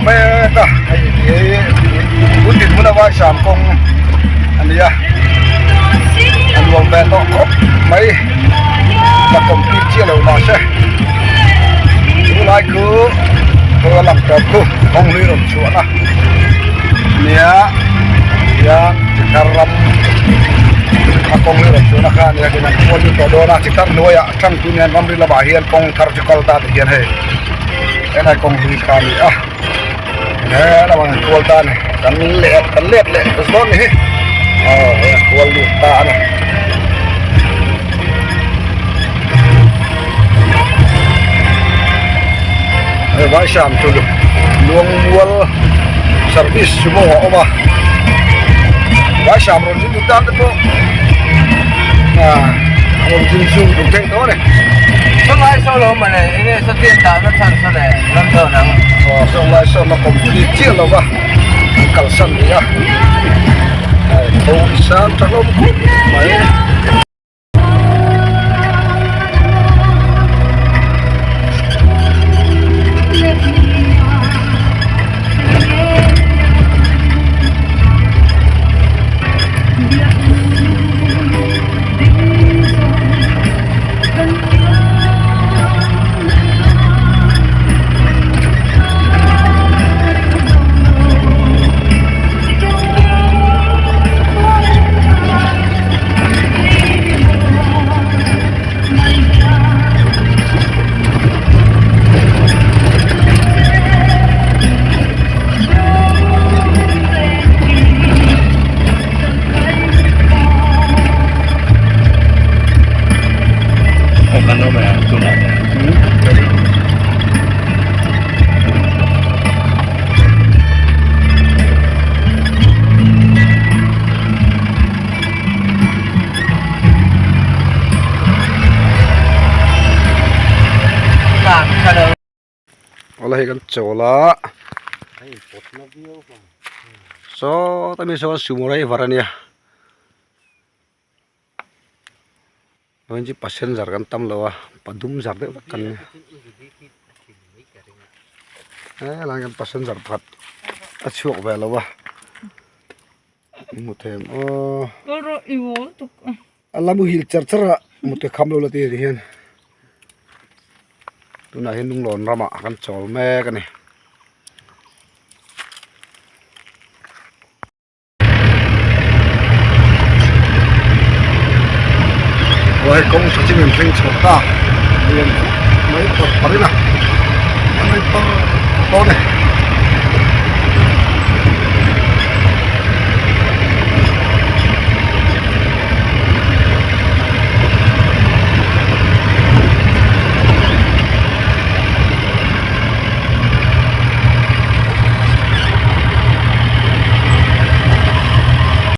mek a hei hi tun dinhmun a vaisam kawng a ni a a nuam ve tawh khawp mai la complete chiah lo mahse tunlai chu khaw a lang tawp khu kawng hlui rawn chhuahna a nia tihian chitar ram a kawng hlui rawn chhuahna kha a nia tin an khual lut tawh dawn a chitar hnuaiah tang tun hian ramri lamah hian kawng thar chu kal ta ti hian hei helai kawng hlui kha a ni a he lamah an kual ta a ni kan let kan let leh dawn ni hi aw hei an kual lut ta a ni. Hei vaisam chu luangmual service sumo a awm a vaisam rawn zin duh tan te pawh ah rawn zin zung duh theih tawh a ni. Sawnglai saw lo mawle enge sawtian tahna chhan saw le ram dawn ang. Aw sawnglai saw la complete chiah lo va an kalsan ni a hei tho sang tha hlawm khawp mai. Awle hei kan chawl a saw ta mi sawn sumo driver ania chuan chu passenger kan tam lo a padum zar deuh vek kan ni helai hian passenger pakhat a chhuak ve lo a. Hmu thei ang aw. A la muhil char char a mute kham lo la ti ni hian tunah hian lunglawn ramah kan chawl mek a ni. Aw hei kawng tha chin in thleng chho ta lian khawp mai pawr pharin a a nei par dawn e.